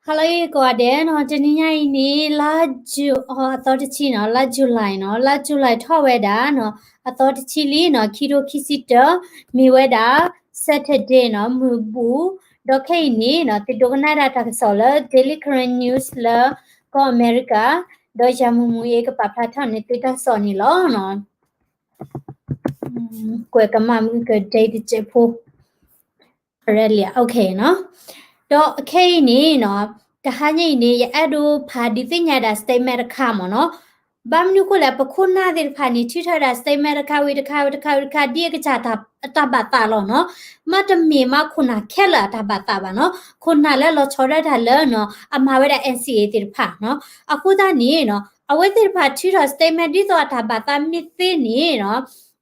ဟါလၢအဂ့ၤကိးဂၤဒဲးနီၤ, တနံၤညါအံၤန့ၣ် လါယူၤ အသီတဆံနီၤ, လါ July နီၤ, လါ July ထီၣ်ဝဲဒၣ်နီၤ, အသီတဆံလံနီၤ, ခံထိခံဆံတၢ, မ့ၢ်ဝဲဒၣ် Saturday နီၤ, မုၢ်ဘူၣ်, ဒီးခဲအံၤန့ၣ်နီၤ, သုဒိကနၣ်ဒၣ်တၢ်ကစီၣ်လၢ Daily Karen News လၢကီၢ်အမဲရကၤ, ဒီးယၤမုၢ်မုၢ်အ့ကပာ်ဖျါထီၣ်န့ၢ်သုတၢ်ကစီၣ်န့ၣ်လီၤနီၤ. ကွဲးကမၣ်မုၢ်ကဒဲတစဲးဖိ correct လံ, okay နီၤ. ဒီးခဲအံၤန့ၣ်နီၤ, တဟါညါအံၤန့ၣ် ယအဲၣ်ဒိးဖးဒုးသ့ၣ်ညါဒၣ် statement တခါမ့ၢ်နီၤ. ဘၣ်မနုၤဃိလဲၣ်, ပခိၣ်နၢ်သ့ၣ်တဖၣ်န့ၣ် ထုးထီၣ်ဝဲဒၣ် statement တခါဝံၤတခါဝံၤတခါဝံၤတခါ ဒ်အကစၢ်အတၢ်ဘၣ်သးလီၤနီၤ. မ့တမ့ၢ်မးခိၣ်နၢ်ခဲလၢာ်အတၢ်ဘၣ်သးဘၣ်နီၤ. ခိၣ်နၢ်လၢလီၤဆီဒၣ်တၢ်လၢနီၤ, အမၤဝဲဒၣ် N C A သ့ၣ်တဖၣ်နီၤ. အဃိသတးန့ၣ်နီၤ, အဝဲသ့ၣ်တဖၣ်ထုးထီၣ် statement ဒ်သိးအတၢ်ဘၣ်သးမ့ၢ်သ့န့ၣ်နီၤ,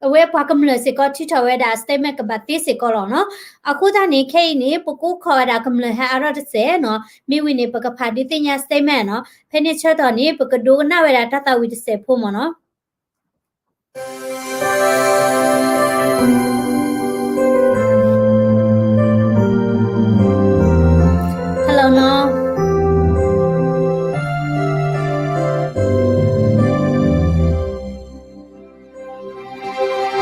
အဝဲပှၤကမျၢၢ်စ့ၢ်ကီးထုးထီၣ်ဝဲဒၣ် statement ကဘၣ်သ့စ့ၢ်ကီးလီၤနီၤ. အဃိသတးန့ၣ် ခဲအံၤန့ၣ် ပကအိၣ်ခိးဝဲဒၣ်ကမျၢၢ်ဟဲအါထီၣ်တစဲးနီၤ. မ့ၢ်ဝံၤန့ၣ် ပကဖးဒုးသ့ၣ်ညါ statement နီၤ. ဖဲန့ၣ်ဆၢကတီၢ်န့ၣ် ပကဒိကနၣ်ဝဲဒၣ်တၢ်သးဝံၣ်တစဲးဖိမ့ၢ်နီၤ. Hello နီၤ. ဒ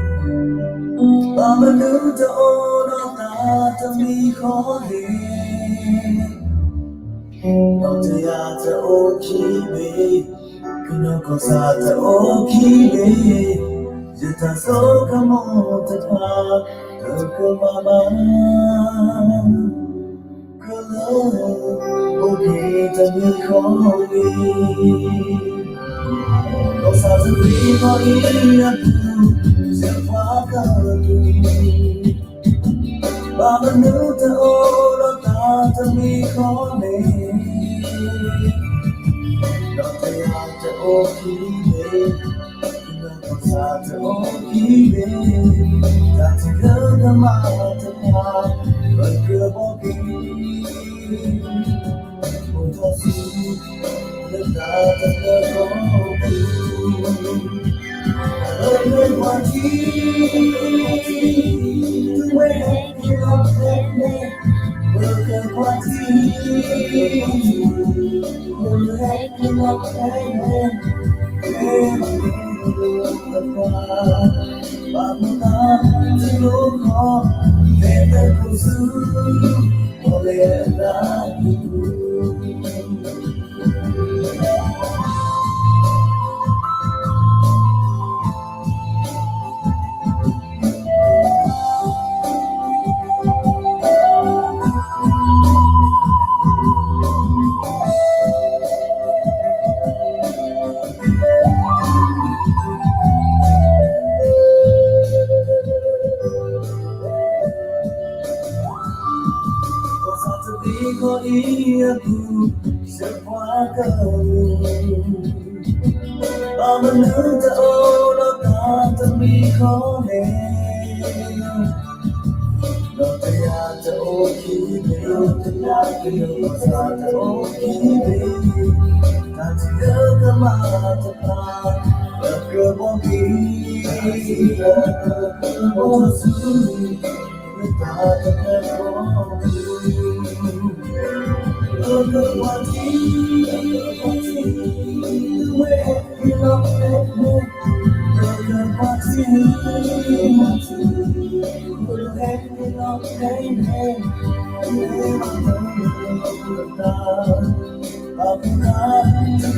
ီးတယၤတမံၤဃီဖီလာ် ဆူညါကလူး ဘၣ်မနုၤတအိၣ်ဒီးသးတမံၤဃီလဲၣ်. ဒီးတယၤတအိၣ်ခံဘ့ၣ်, ကနီၢ်ကစၢ်တအိၣ်ခံဘ့ၣ်, ယတၢ်စိကမီၤတဖၣ် တကမၣ်ဘၣ် ကလၢအိၣ်က့ၤတမံၤဃီလံ. ကစၢ်တမံၤဃီအံၤအပူၤ ယပှၤကလုာ် ဘၣ်မနုၤတအိၣ်ဒီးသးတမံၤဃီလဲၣ်. ဒီးတယၤတအိၣ်ခံဘ့ၣ်, ကနီၢ်ကစၢ်တအိၣ်ခံဘ့ၣ်, တၢ်ထုကမၣ်တဖၣ် ပကဘီက့ၤ အိၣ်ထီၣ်ဆူ လၢတၢ်တဖျၢၣ်ဃီပူၤ လၢပှၤထံ ဝဲဟဲက့ၤလီၤဖဲန့ၣ် ပကကွၢ်ထံ ဟဲက့ၤလီၤဖဲန့ၣ် ဖဲမ့ၢ်လၢ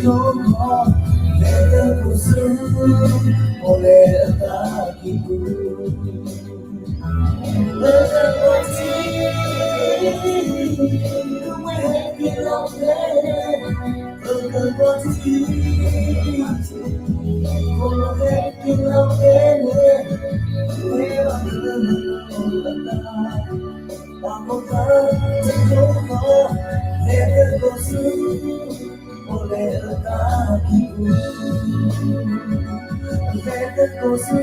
ပှၤ ဘၣ်မူဘၣ်ဒါတလိၣ်ဃီ လဲၤတကိးဆူ ပီၣ်လဲၣ်အသးကံၢ်ပူၤ ကစၢ်တမံၤဃီအံၤအပူၤ ယပှၤကလုာ် ဘၣ်မနုၤတအိၣ်ဒီးသးတမံၤဃီလဲၣ်. ဒီးတယၤတအိၣ်ခံဘ့ၣ်, တယၤတအိၣ်ခံဘ့ၣ်, တၢ်ထုကမၣ်တဖၣ် ပကဘီက့ၤ အိၣ်ထီၣ်ဆူ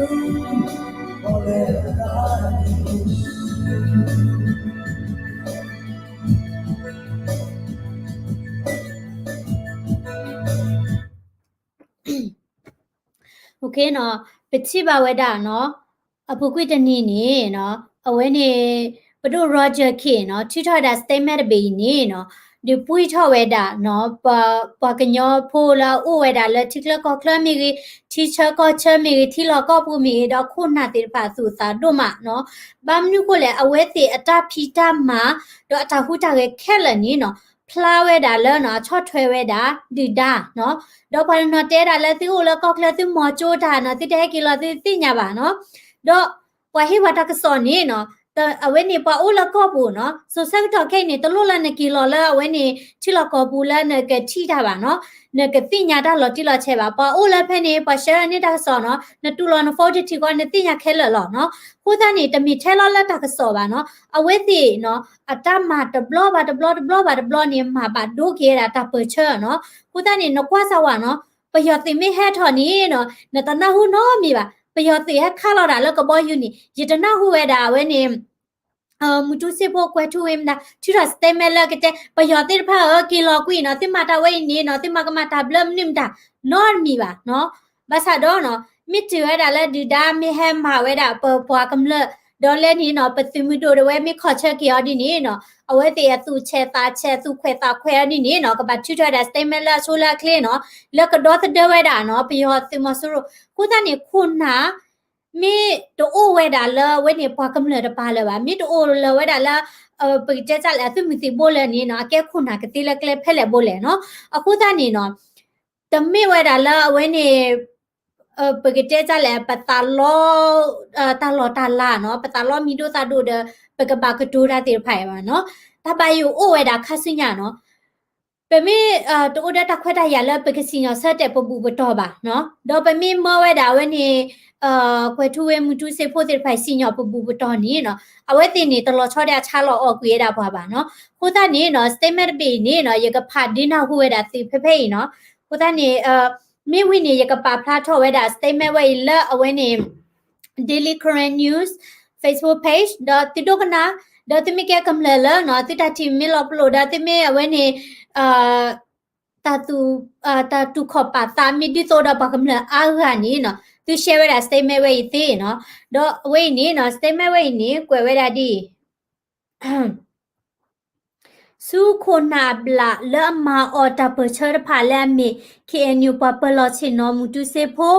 Okay နီၤ, ပထံၣ်ဘၣ်ဝဲဒၣ်နီၤ, အပူၤကွံာ်တနံၤန့ၣ်နီၤ, အဝဲန့ၣ် ပဒိၣ် Roger Khin နီၤ ထုးထီၣ်ဝဲဒၣ် statement တဘ့ၣ်အံၤန့ၣ်နီၤ, ဒုးပှံၢ်ထီၣ်ဝဲဒၣ်နီၤ, ပှၤကညီဖိလၢအအိၣ်ဝဲဒၣ်လၢထံချၢကီၢ်ချၢမ့ၢ်ဂ့ၤ, ထံဆၢကီၢ်ဆၢမ့ၢ်ဂ့ၤ, ထံလီၢ်ကီၢ်ပူၤမ့ၢ်ဂ့ၤ, ဒီးခိၣ်နၢ်သ့ၣ်တဖၣ်အသူၣ်အသးဒိၣ်မးနီၤ. ဘၣ်မနုၤဃိလဲၣ်, အဝဲသ့ၣ်အတၢ်ဖံးတၢ်မၤ ဒီးအတၢ်ဟူးတၢ်ဂဲၤခဲလၢာ်န့ၣ်နီၤ, ဖျါဝဲဒၣ်လၢနီၤ, ဆီၣ်ထွဲဝဲဒၣ်ဒုၣ်ဒါနီၤ. ဒီးပှၤတနီၤတဲဒၣ်လၢသုအိၣ်လၢကီၢ်ချၢ သုမီၤကၠိတၢ်နီၤ, သုတဟဲက့ၤလီၤသုသ့ၣ်ညါဘၣ်နီၤ. ဒီးပှၤဟ့ၣ်ပှၤတၢ်ကစီၣ်န့ၣ်နီၤ, အဝဲန့ၣ်ပှၤအိၣ်လၢကီၢ်ပူၤနီၤ, စိၤဆၢကတီၢ်ခဲအံၤန့ၣ် တလိၣ်လၢနက့ၤလီၤလၢအဝဲန့ၣ် ထံလီၢ်ကီၢ်ပူၤလၢနကထံၣ်တၢ်ဘၣ်နီၤ, နကသ့ၣ်ညါတၢ်လီၤတံၢ်လီၤဆဲးဘၣ်. ပှၤအိၣ်လၢဖဲန့ၣ် ပှၤဆှၢန့ၢ်တၢ်ကစီၣ်နီၤ, နတူၢ်လိာ်န phone တထံၣ်ဃီ နသ့ၣ်ညါခဲလၢာ်လီၤနီၤ. အဃိသတးန့ၣ် တမ့ၢ်ထဲလီၤလၢတၢ်ကစီၣ်ဘၣ်နီၤ, အဝဲသ့ၣ်နီၤ အတၢ်မၤတဘျီဘၣ်တဘျီ တဘျီဘၣ်တဘျီန့ၣ် မၤဘၣ်ဒိက့ၤဝဲဒၣ်တၢ်ပၢၢ်ဆၢနီၤ. အဃိသတးန့ၣ် နကွၢ်စၢ်ဝဲနီၤ, ပယီၤသုးမ့ၢ်ဟဲထီၣ်န့ၣ်နီၤ, နတနၢ်ဟူနီတမံၤဘၣ်. ပယီၤသုးဟဲခးလီၤဒၣ်လၢကဘီယူၤန့ၣ် ယတနၢ်ဟူဝဲဒၣ်အဝဲန့ၣ် မူတူစ့ဖိ ကွဲၤထူဝ့မတၤ ထုးထီၣ် statement လၢကတဲ ပယီၤသ့ၣ်တဖၣ်ဧၢ က့ၤလီၤကွံာ်နီၤ, သုမၤတၢ်ဝဲအံၤန့ၣ်နီၤ, သုမၤကမၣ်တၢ်ဘျၢမနုၤမတၤနီတမံၤဘၣ်နီၤ. ဘၣ်ဆၣ်ဒီးနီၤ, မ့ၢ်တုၤဝဲဒၣ်လၢဒုၣ်ဒါမ့ၢ်ဟဲမၤဝဲဒၣ်ပပှၤကမျၢၢ် ဒီးလဲၤန့ၣ်နီၤ, ပသုးမုၢ်ဒိၣ်တဝဲမ့ၢ်ခီၣ်ဆၢက့ၤအီၤဒ်န့ၣ်နီၤ, အဝဲသ့ၣ်အသူၣ်ဆဲးသးဆဲး သူၣ်ခွဲးသးခွဲးအီၤဒ်န့ၣ်နီၤ, ကဘၣ်ထုးထီၣ်ဝဲဒၣ် statement လၢအဆိလၢအချ့နီၤ, လၢကဒီသဒၢဝဲဒၣ်နီၤ, ပယီၤသုးမီၤစိရိၤ. အဃိသတးန့ၣ် ခိၣ်နၢ် မ့ၢ်တအိၣ်ဝဲဒၣ်လၢအဝဲန့ၣ်ပှၤကမျၢၢ်တပၤလၢၤဘၣ်, မ့ၢ်တအိၣ်လၢၤဝဲဒၣ်လၢ ပကတဲတၢ်လဲၣ် အသုးမုၢ်သံၣ်ဘိလၢၤန့ၣ်နီၤ, အကဲခိၣ်နၢ်ကသ့လၢကျဲဖဲလဲၣ်ဘိလဲၣ်နီၤ. အဃိသတးန့ၣ်နီၤ, တမ့ၢ်ဝဲဒၣ်လၢအဝဲန့ၣ် ပကတဲတၢ်လဲၣ် ပသးလီ တၢ်လီၢ်တၢ်လၤနီၤ, ပသးလီမံၤဒိၣ်သးဒိၣ်ဒီး ပကဘၣ်ကတိၤတၢ်သ့ၣ်တဖၣ်အံၤဘၣ်နီၤ, တၢ်ဘၣ်ယိၣ်အိၣ်ဝဲဒၣ်ခါဆူညါနီၤ. ပမ့ၢ်တအိၣ်ဒီးတၢ်ခွဲးတၢ်ယာ်လၢပကစံၣ်ညီၣ်ဆၢတဲာ်ပဘူၣ်ပတီၢ်ဘၣ်နီၤ, ဒီးပမ့ၢ်မၢဝဲဒၣ်အဝဲန့ၣ် ကွဲၤထူဝ့ မူတူစ့ဖိသ့ၣ်တဖၣ် စံၣ်ညီၣ်ပဘူၣ်ပတီၢ်န့ၣ်နီၤ, အဝဲသ့ၣ်န့ၣ် တလီၤဆီဒီးအဆါလီၤအီၣ်ကွံာ်ဝဲဒၣ်ပှၤဘၣ်နီၤ. အဃိသတးန့ၣ်နီၤ, statement တဘ့ၣ်အံၤန့ၣ်နီၤ, ယကဖးဒ့နၢ်ဟူဝဲဒၣ်သုဖဲဖဲအံၤနီၤ. အဃိသတးန့ၣ် မ့ၢ်ဝံၤန့ၣ် ယကပာ်ဖျါထီၣ်ဝဲဒၣ် statement ဝဲအံၤလၢအဝဲန့ၣ် Daily Karen News Facebook page ဒီးသုဒိကနၣ်, ဒီးသုမ့ၢ်ကဲကမျၢၢ်လၢနီၤ, သုတၢ်ထံၣ်မ့ၢ်လီၤပလိာ်ဒီးသုမ့ၢ်အဝဲန့ၣ် တၢ်သူၣ်, တၢ်တူၢ်ခီၣ်ပာ်သးမ့ၢ်ဒ်သိးဒီးပှၤကမျၢၢ်အါဂၤန့ၣ်နီၤ, သု share ဝဲဒၣ် statement ဝဲအံၤသ့နီၤ. ဒီးအဝဲအံၤန့ၣ်နီၤ, statement ဝဲအံၤန့ၣ် ကွဲးဝဲဒၣ်ဒ်အံၤ ဆူခိၣ်နၢ်ဘျးလၢအမၤအီၤတၢ်ပၢၢ်ဆၢတဖၣ်လၢအမ့ၢ် ခ့ၣ်အဲၣ်ယူၣ် ပှၤပၢၤလီၢ်ဆ့ၣ်နီၤ မူတူစ့ဖိ,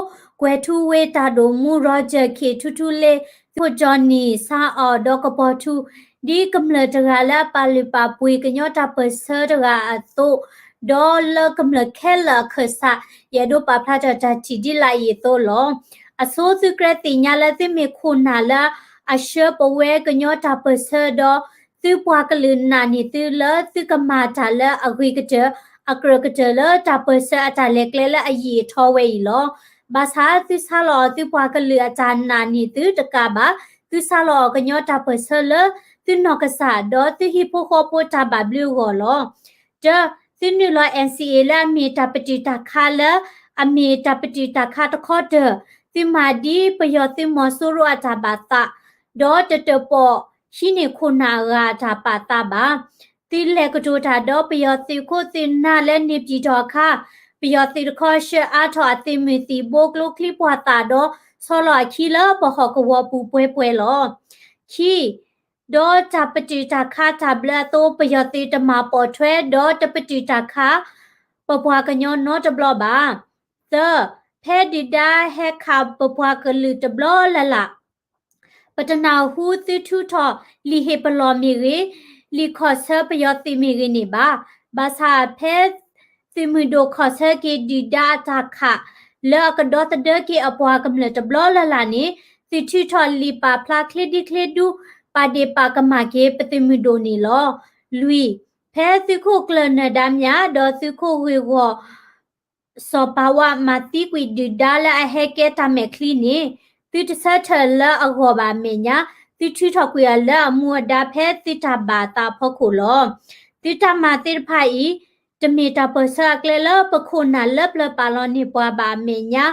ကွဲၤထူဝ့ တၢ်ဒိၣ်မူ Roger Khin, ထူထူလ့, သုးခိၣ် Johnny, ဆါအီၣ် ဒီးကပီၤထူ, ဒ်ကမျၢၢ်တဂၤလၢအပာ်လုၢ်ပာ်ပှ့ၤကညီတၢ်ပၢၢ်ဆၢတဂၤအသိး, ဒီးလၢကမျၢၢ်ခဲလၢာ်အခၢၣ်စး, ယအဲၣ်ဒိးပာ်ဖျါထီၣ်တၢ်ထံၣ်ဒ်လာ်အံၤအသိးလီၤ. အဆိသုကြၢးသ့ၣ်ညါလၢသုမ့ၢ်ခိၣ်နၢ်လၢအဆှၢပဝဲကညီတၢ်ပၢၢ်ဆၢဒီး သုပှၤကလုာ်နာ်န့ၢ်သုလၢသုကမၤတၢ်လၢအဂ့ၤကတၢၢ် အကြၢးကတၢၢ်လၢတၢ်ပၢၢ်ဆၢအတၢ်လဲၤကျဲလၢအယံာ်အထီဝဲအံၤလီၤ. ဘၣ်ဆၣ်သုဆါလီၤအီၤသုပှၤကလုာ်အတၢ်နာ်န့ၢ်သုတကးဘၣ်, သုဆါလီၤအီၤကညီတၢ်ပၢၢ်ဆၢလၢသုနီၢ်ကစၢ် ဒီးသုဟံၣ်ဖိဃီဖိတၢ်ဘၣ်ဘျုးအဂီၢ်လီၤ. တၢ, သုနုာ်လီၤ NCA လၢအမ့ၢ်တၢ်ပတုာ်တၢ်ခးလၢ အမ့ၢ်တၢ်ပတုာ်တၢ်ခးတခီတၢၢ်, သုမၤဒ်ပယီၤသုးမီၤစိရိၤအတၢ်ဘၣ်သး, ဒီးတတၢၣ်ပီၣ်ဟံးန့ၢ်ခိၣ်နၢ်အဂၤအတၢ်ပာ်သးဘၣ်. သုလဲၤကတိၤတၢ်ဒီးပယီၤသုးခိၣ်သုးနၢ်လၢန့ၢ်ပၠံၣ်ထီၣ်အခါ, ပယီၤသုးတခီဆှၢအါထီၣ်အသုးမုၢ်သံၣ်ဘိကျိချံမျိာ်သၣ်ဒီး ဆီလီၤအခံလၢပဟီၣ်ကဝီၤပူၤပှဲၤပှဲၤလီၤ. ခံ, ဒီးတၢ်ပတုာ်တၢ်ခးတၢ်ဘျၢအသိး ပယီၤသုးတမၤပိာ်ထွဲ ဒီးတပတုာ်တၢ်ခး ပပှၤကညီနီတဘျီဘၣ်. သၢ, ဖဲဒုၣ်ဒါဟဲခးပပှၤကလုာ်တဘျီလၢ်လၢ် ပတနၢ်ဟူသုထုးထီၣ်လံာ်ဟ့ၣ်ပလီၢ်မ့ၢ်ဂ့ၤ, လံာ်ခီၣ်ဆၢပယီၤသုးမ့ၢ်ဂ့ၤန့ၣ်ဘၣ်. ဘၣ်ဆၣ်ဖဲသုးမုၢ်ဒိၣ်ခီၣ်ဆၢက့ၤဒုၣ်ဒါအတၢ်ခး လၢအကဒီသဒၢက့ၤအပှၤကမျၢၢ်တဘျီလၢ်လၢ်န့ၣ် သုထုးထီၣ်လံာ်ပာ်ဖျါချ့ဒ်ချ့ဒူ ပာ်ဒ့ၣ်ပာ်ကမၣ်က့ၤပသုးမုၢ်ဒိၣ်န့ၣ်လီၤ. လွံၢ်, ဖဲသုးခိၣ်ကျၢၢ်နၢၤဒါမြ ဒီးသုးခိၣ်ဂ့ၢ်ဂီၢ် စီၤပၤဝး မၤသံကွံာ်ဒုၣ်ဒါလၢအဟဲကဲတၢ်မဲာ်ချံန့ၣ် သုတဆၢထၢၣ်လၢအဂီၢ်ဘၣ်အမဲာ်ညါ, သုထုးထီၣ်ကွံာ်အီၤလၢအမူအဒါဖဲသုတၢ်ဘၣ်သးအဖီခိၣ်လီၤ. သုတၢ်မၤသ့ၣ်တဖၣ်အံၤ တမ့ၢ်တၢ်ပၢၢ်ဆၢအကျဲလၢပခိၣ်နၢ်လၢပျၢၤပာ်လီၤန့ၢ်ပှၤဘၣ်အမဲာ်ညါ,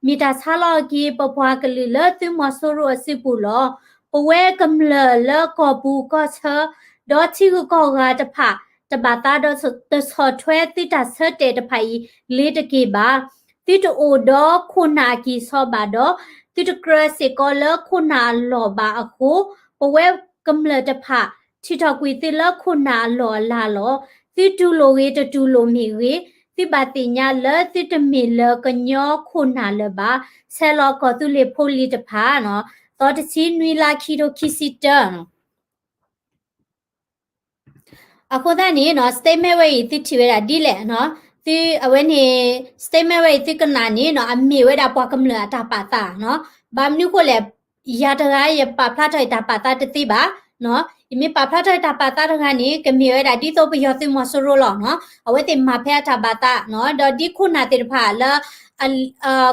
မ့ၢ်တၢ်ဆါလီၤက့ၤပပှၤကလုာ်လၢသုးမီၤစိရိၤအစုပူၤလီၤ. ပဝဲကမျၢၢ်လၢကီၢ်ပူၤကီၢ်ချၢ ဒီးထံဂုၤကီၢ်ဂၤတဖၣ် တဘၣ်သးဒီးတဆီၣ်ထွဲသုတၢ်ဆၢတဲာ်တဖၣ်အံၤလ့ၤတက့ၢ်ဘၣ်. သုတအိၣ်ဒီးခိၣ်နၢ်အကံၢ်အစီဘၣ်ဒီး သုတကြၢးစ့ၢ်ကီးလၢခိၣ်နၢ်အလီၢ်ဘၣ်အဃိ, ပဝဲကမျၢၢ်တဖၣ် ထံၣ်ထီၣ်ကွံာ်သုလၢခိၣ်နၢ်အလီၢ်အလၤလီၤ. သုတူၢ်လိာ်ဂ့ၤတတူၢ်လိာ်မ့ၢ်ဂ့ၤ, သုဘၣ်သ့ၣ်ညါလၢသုတမ့ၢ်လၢကညီခိၣ်နၢ်လၢၤဘၣ်. ဆဲးလီၤကီၢ်သူလ့ၤဖိလံၤတဖၣ်နီၤ, သီတဆံနွံလါခံထိခံဆံတၢနီၤ. အဃိသတးန့ၣ်နီၤ statement ဝဲအံၤ သုထံၣ်ဝဲဒၣ်ဒ်လဲၣ်နီၤ, သုအဝဲန့ၣ် statement ဝဲအံၤ သုကနၣ်န့ၣ်နီၤ အမ့ၢ်ဝဲဒၣ်ပှၤကမျၢၢ်အတၢ်ပာ်သးနီၤ. ဘၣ်မနုၤဃိလဲၣ်, ယၤတဂၤယပာ်ဖျါထီၣ်ယတၢ်ပာ်သးတသ့ဘၣ်နီၤ. ယမ့ၢ်ပာ်ဖျါထီၣ်ယတၢ်ပာ်သးတဂၤန့ၣ် ကမ့ၢ်ဝဲဒၣ်ဒ်သိးပယီၤသုးမီၤစိရိၤလီၤနီၤ. အဝဲသ့ၣ်မၤဖဲအတၢ်ပာ်သးနီၤ, ဒီးဒ်ခိၣ်နၢ်သ့ၣ်တဖၣ်လၢ အ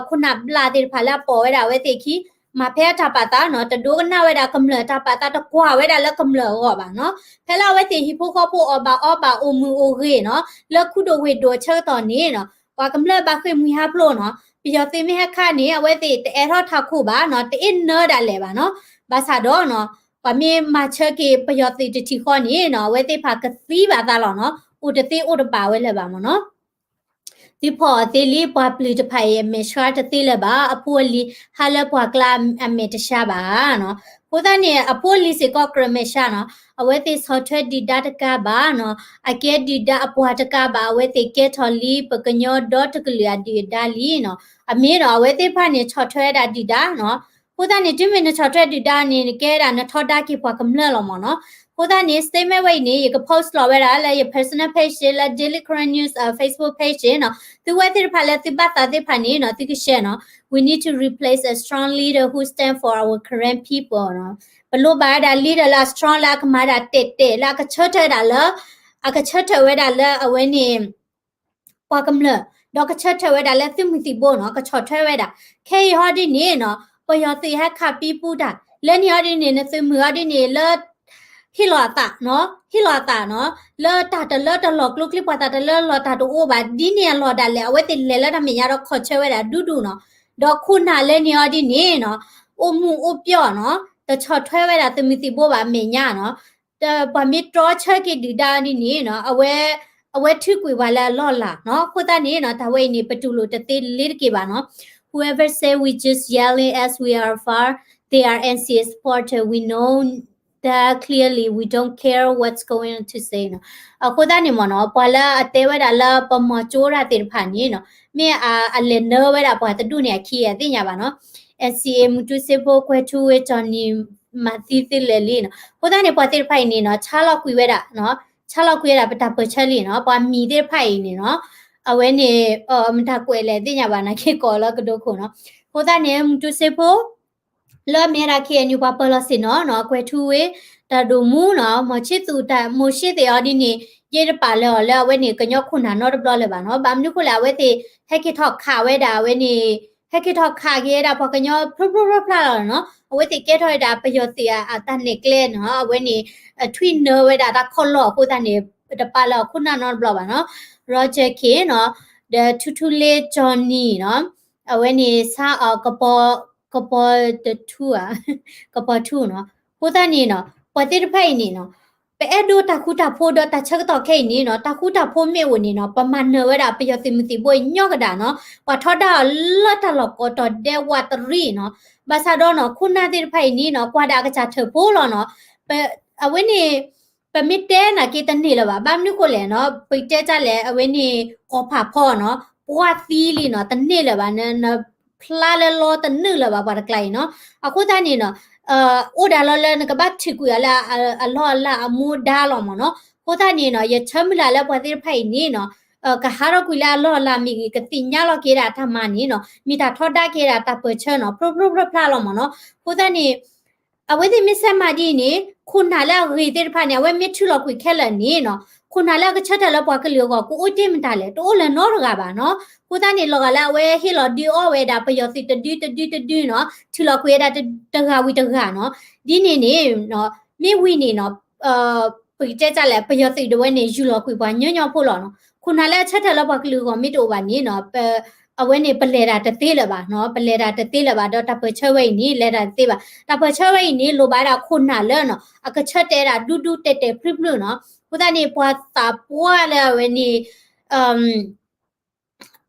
ခိၣ်နၢ်ဘျၣ်သ့ၣ်တဖၣ်လၢအပိာ်ဝဲဒၣ်အဝဲသ့ၣ်အခံ မၤဖဲအတၢ်ပာ်သးနီၤ, တဒိကနၣ်ဝဲဒၣ်ကမျၢၢ်အတၢ်ပာ်သး, တကွၢ်ဝဲဒၣ်လၢကမျၢၢ်အဂီၢ်ဘၣ်နီၤ. ဖဲလၢအဝဲသ့ၣ်ဟံၣ်ဖိဃီဖိအီၣ်ဘၣ်အီဘၣ်အိၣ်မုာ်အိၣ်ဂ့ၤနီၤ, လၢခူဒိၣ်ဝ့ၢ်ဒိၣ်အဆၢကတီၢ်န့ၣ်နီၤ, ပှၤကမျၢၢ်ဘၣ်ဃ့ၢ်မှံဟးဖျိးနီၤ, ပယီၤသုးမ့ၢ်ဟဲခးန့ၣ် အဝဲသ့ၣ်တအိးထီၣ်ထးခိၣ်ဘၣ်နီၤ, တအ့ၣ်နၢဒၣ်လဲာ်ဘၣ်နီၤ. ဘၣ်ဆၣ်ဒီးနီၤ, ပှၤမ့ၢ်မၤဆၢက့ၤပယီၤသုးတထံၣ်ဃီန့ၣ်နီၤ, အဝဲသ့ၣ်တဖၣ်ကသံဘၣ်သးလီၤနီၤ, အိၣ်တသ့အိၣ်တဘၣ်ဝဲလၢၤဘၣ်မ့ၢ်နီၤ. သုဖီၣ်အီၤသ့လံ, ပှၤပျုၢ်တဖၣ်အံၤ အမဲာ်ဆှးတသ့လၢၤဘၣ်, အဖိအလံၤဟးလၢပှၤကျါအမဲာ်တဆှးဘၣ်နီၤ. အဃိသတးန့ၣ် အဖိအလံၤစ့ၢ်ကီးကြၢးမဲာ်ဆှးနီၤ, အဝဲသ့ၣ်ဆီၣ်ထွဲဒုၣ်ဒါတကးဘၣ်နီၤ, အကဲဒုၣ်ဒါအပှၤတကးဘၣ်, အဝဲသ့ၣ်ကဲထီၣ်လံပကညီဒီတကလုာ်အဒုၣ်အဒါလံနီၤ. အမ့ၢ်နီၤ, အဝဲသ့ၣ်တဖၣ်န့ၣ် ဆီၣ်ထွဲဒၣ်ဒုၣ်ဒါနီၤ. အဃိသတးန့ၣ် တုၤမ့ၢ်နဆီၣ်ထွဲဒုၣ်ဒါန့ၣ် နကဲဒၣ်နထီဒါက့ၤပှၤကမျၢၢ်လီၤမ့ၢ်နီၤ. အဃိသတးန့ၣ် statement ဝဲအံၤန့ၣ် ယက post လီၤဝဲဒၣ်လၢယ personal page လၢ Daily Karen News Facebook page နီၤ. သုဝဲသ့ၣ်တဖၣ်လၢသုဘၣ်သးသ့ၣ်တဖၣ်န့ၣ်နီၤ, သုက share နီၤ. We need to replace a strong leader who stand for our Karen people နီၤ. ပလိၣ်ဘၣ်ဝဲဒၣ် leader လၢအ strong လၢအကမၤဒၣ်တဲာ်တဲာ် လၢအကဆၢထၢၣ်ဒၣ်လၢ အကဆၢထၢၣ်ဝဲဒၣ်လၢအဝဲန့ၣ် ပှၤကမျၢၢ်, ဒီးကဆၢထၢၣ်ဝဲဒၣ်လၢသုးမုၢ်သံၣ်ဘိနီၤ, ကဆီၣ်ထွဲဝဲဒၣ်. ခဲအံၤဟီဒ်န့ၣ်နီၤ, ပယီၤသုးဟဲခးပံပူတၢ်, လၢန့ၣ်ဟီဒ်န့ၣ် နသုးမုၢ်ဟီဒ်န့ၣ်လၢ ဟ့ၣ်လီၤအသးနီၤ, ဟ့ၣ်လီၤအသးနီၤ, လၢတၢ်တလၢတလီၢ်ကျိချံ ပှၤသးတလၢလီၤတၢ်တအိၣ်ဘၣ်, ဒ်န့ၣ်အလီၢ်ဒၣ်လဲာ် အဝဲသ့ၣ်လဲၤလၢတၢ်မဲာ်ညါဒီးခီၣ်ဆၢဝဲဒၣ်ဒူဒူနီၤ. ဒီးခိၣ်နၢ်လၢန့ၣ်ဟီဒ်န့ၣ်နီၤ, အိၣ်မူအိၣ်ပျီၢ်နီၤ, တဆီၣ်ထွဲဝဲဒၣ်သုးမုၢ်သံၣ်ဘိဘၣ်မဲာ်ညါနီၤ. ပှၤမ့ၢ်တြီဆၢက့ၤဒုၣ်ဒါဒ်န့ၣ်နီၤ, အဝဲ အဝဲထုးကွံာ်ပှၤလၢအလီၢ်အလၤနီၤ. အဃိသတးန့ၣ်နီၤ, တၢ်ဝဲအံၤန့ၣ် ပတူၢ်လိာ်တသ့လ့တက့ၢ်ဘၣ်နီၤ. Whoever say we just yelling as we are far, they are N C A supporter. We know that clearly, we don't care what's going to say နီၤ. အဃိသတးန့ၣ်မ့ၢ်နီၤ, ပှၤလၢအတဲဝဲဒၣ်လၢပမီၤကၠိတၢ်သ့ၣ်တဖၣ်န့ၣ်နီၤ, မ့ၢ်အလဲၤနၢဝဲဒၣ်ပှၤတဒူၣ်န့ၣ်အခံအသ့ၣ်ညါဘၣ်နီၤ. N C A မူတူစ့ဖိ ကွဲၤထူဝ့ ကၠီၣ်နံၣ် မၤသံသုလဲၣ်လံနီၤ. အဃိသတးန့ၣ် ပှၤသ့ၣ်တဖၣ်အံၤန့ၣ်နီၤ, ဆါလီၤကွံာ်ဝဲဒၣ် ဆါလီၤကွံာ်ဝဲဒၣ်ပတၢ်ပၢၢ်ဆၢလံနီၤ. ပှၤမံၤသ့ၣ်တဖၣ်အံၤန့ၣ်နီၤ, အဝဲန့ၣ် မတၤကွဲးလဲၣ်သ့ၣ်ညါဘၣ် နာ်က့ကိးလၢကဒိခိၣ်နီၤ. အဃိသတးန့ၣ် မူတူစ့ဖိ လၢအမ့ၢ်ဝဲဒၣ် K N U ပှၤပၢၤလီၢ်ဆ့ၣ်နီၤနီၤ, ကွဲၤထူဝ့ တၢ်ဒိၣ်မူနီၤ, မီၤဆ့သူၣ်တၢ်မိၤၡ့သ့ၣ်အီၤဒ်န့ၣ်, ယတပာ်လၢအီၤလၢအဝဲန့ၣ်ကညီခိၣ်နၢ်နီတဘျီလၢၤဘၣ်နီၤ. ဘၣ်မနုၤဃိလဲၣ်, အဝဲသ့ၣ် ဟဲက့ၤထီၣ်ခးဝဲဒၣ်အဝဲန့ၣ်, ဟဲက့ၤထီၣ်ခးက့ၤဝဲဒၣ်ပှၤကညီဖျိဖျိဖျါဖျါလီၤနီၤ. အဝဲသ့ၣ်ကဲထီၣ်ဝဲဒၣ်ပယီၤသုးအတၢ်နဲၣ်ကျဲနီၤ, အဝဲန့ၣ် ထွံၣ်နၢဝဲဒၣ်တၢ်ခီၣ်လီၢ်အဃိသတးန့ၣ်, တပာ်လၢအခိၣ်နၢ်နီတဘျီဘၣ်နီၤ. Roger K နီၤ, ဒီးထူထူလ့ Johnny နီၤ, အဝဲန့ၣ် ဆါအီၤ ကပီၤတထူဧါ, ကပီၤထူနီၤ. အဃိသတးန့ၣ်နီၤ, ပှၤသ့ၣ်တဖၣ်အံၤန့ၣ်နီၤ, ပအဲၣ်ဒိးတၢ်ဃူတၢ်ဖိးဒီးတၢ်ဆၢကတီၢ်ခဲအံၤန့ၣ်နီၤ, တၢ်ဃူတၢ်ဖိးမ့ၢ်အိၣ်န့ၣ်နီၤ, ပမၤနၢၤဝဲဒၣ်ပယီၤသုးမုၢ်သံၣ်ဘိအံၤညီကဒၣ်နီၤ, ပှၤထီဒါအီၤလၢတၢ်လီၢ်ကိးတီၤဒဲဝးတရံးနီၤ. ဘၣ်ဆၣ်ဒီးနီၤ, ခိၣ်နၢ်သ့ၣ်တဖၣ်အံၤန့ၣ်နီၤ, ကွၢ်ဒၣ်အကစၢ်ထၢၣ်ဖိလီၤနီၤ. အဝဲန့ၣ် ပမ့ၢ်တဲနာ်က့တန့ၢ်လၢၤဘၣ်. ဘၣ်မနုၤဃိလဲၣ်နီၤ, ပတဲတၢ်လဲၣ် အဝဲန့ၣ် ကီၢ်ဖးဖီနီၤ, ပှၢ်သံလံနီၤ, တန့ၢ်လၢၤဘၣ်, နဖျါလၢလီတနုာ်လၢၤဘၣ်ပှၤတကျါအံၤနီၤ. အဃိသတးန့ၣ်နီၤ, အိၣ်ဒၣ်လီၤလၢနကဘၣ်ထုးကွံာ်အီၤလၢအလီၢ်အလၤအမူဒါလီၤမ့ၢ်နီၤ. အဃိသတးန့ၣ်နီၤ, ယဆၢမုၢ်လၢ်လၢပှၤသ့ၣ်တဖၣ်အံၤန့ၣ်နီၤ, ကဟးထီၣ်ကွံာ်လၢအလီၢ်အလၤမ့ၢ်ဂ့ၤ, ကသ့ၣ်ညါလီၤက့ၤဒၣ်တၢ်မၤန့ၣ်နီၤ, မ့ၢ်တၢ်ထီဒါက့ၤဒၣ်တၢ်ပၢၢ်ဆၢနီၤ, ဖျိဖျိဖျါဖျါလီၤမ့ၢ်နီၤ. အဃိသတးန့ၣ် အဝဲသ့ၣ်မ့ၢ်ဆဲးမၤဒ်အံၤန့ၣ်, ခိၣ်နၢ်လၢအဂ့ၤသ့ၣ်တဖၣ်န့ၣ် အဝဲမ့ၢ်ထုးလီၤကွံာ်ခဲလၢာ်န့ၣ်နီၤ, ခိၣ်နၢ်လၢအကဆၢထၢၣ်လၢပှၤကလုာ်အဂီၢ် ကအိၣ်တ့ၢ်မတၤလဲၣ်, တအိၣ်လၢၤနီတဂၤဘၣ်နီၤ. အဃိသတးန့ၣ် လီၤဂာ်လၢအဝဲဟ့ၣ်လီၤဒုးအီၣ်ဝဲဒၣ်ပယီၤသုးတဒုတဒုတဒုနီၤ, ထုးလီၤကွံာ်ဝဲဒၣ်တဂၤဝံၤတဂၤနီၤ. ဒ်န့ၣ်န့ၣ် မ့ၢ်ဝံၤန့ၣ်နီၤ, ပကတဲတၢ်လဲၣ်, ပယီၤသုးဒၣ်ဝဲန့ၣ် ယူၢ်လီၤကွံာ်ပှၤညီညီဖိလီၤနီၤ. ခိၣ်နၢ်လၢအဆၢထၢၣ်လၢပှၤကလုာ်အဂီၢ်မ့ၢ်တအိၣ်ဘၣ်န့ၣ်နီၤ, အဝဲန့ၣ် ပလဲၤတၢ်တသ့လၢၤဘၣ်နီၤ, ပလဲၤတၢ်တသ့လၢၤဘၣ်, ဒီးတၢ်ပၢၢ်ဆၢဝဲအံၤန့ၣ် လဲၤတၢ်တသ့ဘၣ်. တၢ်ပၢၢ်ဆၢဝဲအံၤန့ၣ် လိၣ်ဘၣ်ဝဲဒၣ်ခိၣ်နၢ်လၢနီၤ, အကဆၢတဲာ်ဝဲဒၣ်ဒူဒူတဲာ်တဲာ်ဖျုးဖျုးနီၤ. အဃိသတးန့ၣ် ပှၤသးပှၢ်လၢအဝဲန့ၣ်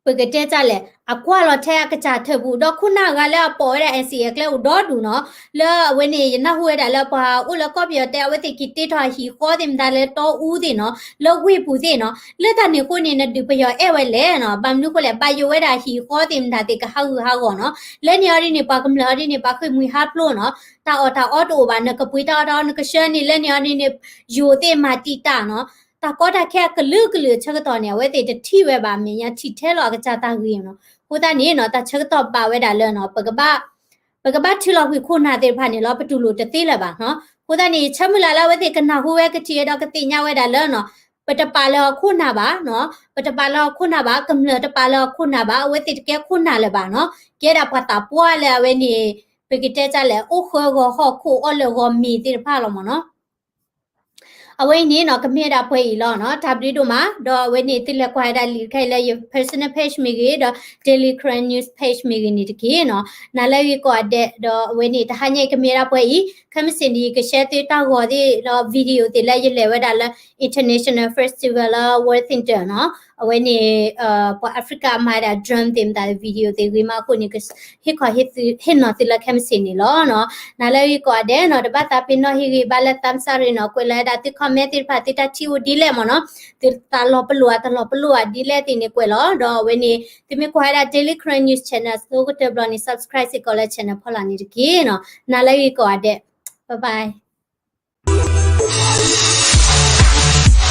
ပကတဲတၢ်လဲၣ် အကွၢ်လီၤထဲအကစၢ်ထၢၣ်ပူၤ ဒီးခိၣ်နၢ်အဂၤလၢအပိာ်ဝဲဒၣ် NCA အကျဲအိၣ်ဒီဒူၣ်နီၤ, လၢအဝဲန့ၣ် ယနၢ်ဟူဝဲဒၣ်လၢပှၤအိၣ်လၢကီၢ်ပယီၤတဲ အဝဲသ့ၣ်က့ၤတ့ထီၣ်အဟံၣ်ဃီသ့ၣ်မတၤလၢတီအူသ့ၣ်နီၤ, လၢဝ့ၢ်ပူၤသ့ၣ်နီၤ, လၢတၢ်န့ၣ်အဃိန့ၣ် နဒုးပယီၤအဲၣ်ဝဲလဲၣ်နီၤ, ဘၣ်မနုၤအဃိလဲၣ် ဘၣ်ယိၣ်ဝဲဒၣ်ဟံၣ်ဃီသ့ၣ်မတၤသ့ၣ်ကဟးဂူာ်ဟးဂီၤနီၤ, လၢန့ၣ်အီၤဒ်န့ၣ် ပှၤကမျၢၢ်အီၤဒ်န့ၣ် ပှၤဃ့ၢ်မှံဟးဖျိးနီၤ, တၢ်အီၣ်တၢ်အီတအိၣ်ဘၣ် နကပှ့ၤတၢ်အီၣ်တၢ်အီ နကဆှၢန့ၣ် လၢန့ၣ်အီၤဒ်န့ၣ် ယိၤသ့ၣ်မၤတံာ်တာ်နီၤ, တၢ်ကီတၢ်ခဲအကလုာ်ကလုာ်အဆၢကတီၢ်န့ၣ် အဝဲသ့ၣ်တထံၣ်ဝဲဘၣ် မဲာ်ညါထံၣ်ထဲလီၤအကစၢ်တၢ်ဂ့ၤနီၤ, အဃိသတးန့ၣ်နီၤ တၢ်ဆၢကတီၢ်ဘၣ်ဝဲဒၣ်လၢနီၤ ပကဘၣ် ပကဘၣ်ထုးလီၤကွံာ်ခိၣ်နၢ်သ့ၣ်တဖၣ်န့ၣ်လီၤ, ပတူၢ်လိာ်တသ့လၢၤဘၣ်နီၤ, အဃိသတးန့ၣ် ယဆၢမုၢ်လၢ်လၢအဝဲသ့ၣ်ကနၢ်ဟူဝဲကထံၣ်ဒီးကသ့ၣ်ညါဝဲဒၣ်လၢနီၤ, ပတပာ်လၢအခိၣ်နၢ်ဘၣ်နီၤ, ပတပာ်လၢအခိၣ်နၢ်ဘၣ်, ကမျၢၢ်တပာ်လၢအခိၣ်နၢ်ဘၣ်, အဝဲသ့ၣ်တကဲခိၣ်နၢ်လၢၤဘၣ်နီၤ, ကဲဒၣ်ပှၤသးပှၢ်လၢအဝဲန့ၣ် ပကတဲတၢ်လဲၣ် အိၣ်ဃၢဂီၤဟီၣ်ခိၣ်အီၣ်လၢဂီၤမ့ၤသ့ၣ်တဖၣ်လီၤမ့ၢ်နီၤ အဝဲအံၤန့ၣ်နီၤ ကမ့ၢ်ဝဲဒၣ်ပှဲၤအံၤလီၤနီၤ, တၢ်ဘျုးဒိၣ်မး, ဒီးအဝဲန့ၣ် သုလဲၤကွၢ်ဝဲဒၣ်လံာ်တခါအံၤလၢယ personal page မ့ၢ်ဂ့ၤ, ဒီး Daily Karen News page မ့ၢ်ဂ့ၤန့ၣ်တက့ၢ်နီၤ, နၤလၢဂ့ၤကိးဂၤဒဲး, ဒီးအဝဲန့ၣ် တဟါညါအံၤကမ့ၢ်ဝဲဒၣ်ပှဲၤအံၤ, ခဲမုၢ်ဆ့ၣ်န့ၣ် ယက share သုတၢ်ဂီၤသ့ၣ်ဒီး video သ့ၣ်လၢယလဲၤဝဲဒၣ်လၢ international festival လၢ Worthington နီၤ, အဝဲန့ၣ် ပှၤ Africa မၤဒၣ် drum သ့ၣ်မတၤ video သ့ၣ်ဂ့ၤမးအဃိန့ၣ် ဟ့ၣ်ခီၣ်ဟ့ၣ်နီၤသုလၢ ခဲမုၢ်ဆ့ၣ်န့ၣ်လီၤနီၤ, နၤလၢဂ့ၤကိးဂၤဒဲးနီၤ, တဘၣ်သးပ့ၤနီၣ်ဟ့ၣ်ဂ့ၤဘၣ်လၢ သးစၢ်ရ့နီၤ, ကွဲးလီၤဝဲဒၣ်သု comment သ့ၣ်တဖၣ် သုတၢ်ထံၣ်အိၣ်ဒ်လဲၣ်မ့ၢ်နီၤ, သုတၢ်လီၤပလိာ်အတလီၤပလိာ်အဒ်လဲၣ်သ့ၣ်န့ၣ်ကွဲးလီၤ, ဒီးအဝဲန့ၣ် သုမ့ၢ်ကွၢ်ဝဲဒၣ် Daily Karen News Channel အဆိကတၢၢ်ဘျီန့ၣ် subscribe စ့ၢ်ကီးလၢ channel ဖီလာ်န့ၣ်တက့ၢ်နီၤ, နၤလၢဂ့ၤကိးဂၤဒဲး, bye bye.